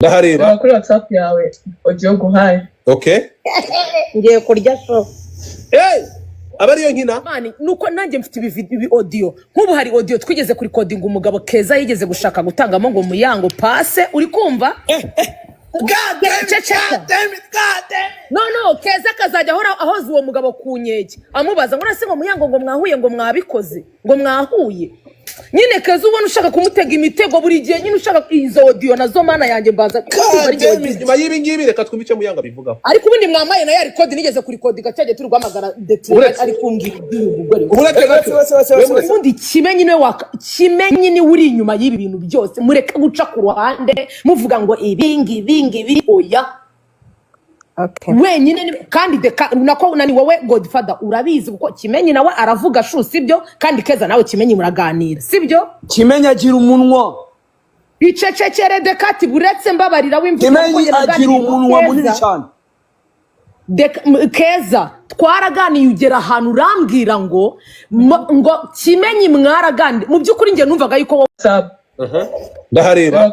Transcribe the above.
Ndahareba. Reba kuri WhatsApp yawe audio guhaye. Okay. Ngiye kurya show. Hey, aba ariyo nkina. Man, nuko nanjye mfite ibi audio. Nk'ubu hari audio twigeze kurikodinga, umugabo Keza yigeze gushaka gutangamo ngo Muyango pase, uri kumva? Ceceka. No, Keza akazajya ahora ahoza uwo mugabo ku nkeke, amubaza ngo: "Nase ngo Muyango, ngo mwahuye, ngo mwabikoze, ngo mwahuye?" Nyine Keza ubona ushaka kumutega imitego buri gihe nyine, ushaka izo audio nazo. Mana yanjye, mbanza kumva ari njye wagize. Nyuma y'ibi ngibi, reka twumve icyo Muyango abivugaho. Ariko ubundi mwamaye na ya record nigeze kurikodinga cyagiye turi guhamagara Detire, Uretse. ari kumbwira iby'uyu mugore. Uretse gato. Wese. Ubundi Kimenyi niwe waka, Kimenyi niwe uri inyuma y'ibi bintu byose. Mureke guca ku ruhande muvuga ngo ibi ngibi ngibi, oya. Okay. Wenyine kandi deka nako nani, wowe Godfather urabizi, kuko Kimenyi nawe aravuga shu, sibyo? Kandi Keza nawe Kimenyi muraganira, sibyo? Kimenyi agira umunwa. Icecekere Dekati, buretse, mbabarira w'imvugo, kuko Kimenyi njye agira naganiriye na umunwa Keza. munini cyane. Keza twaraganiye, ugera ahantu urambwira ngo ngo Kimenyi mwaraganiriye. Mu by'ukuri njye numvaga yuko wowe WhatsApp. Ndahareba. Reba.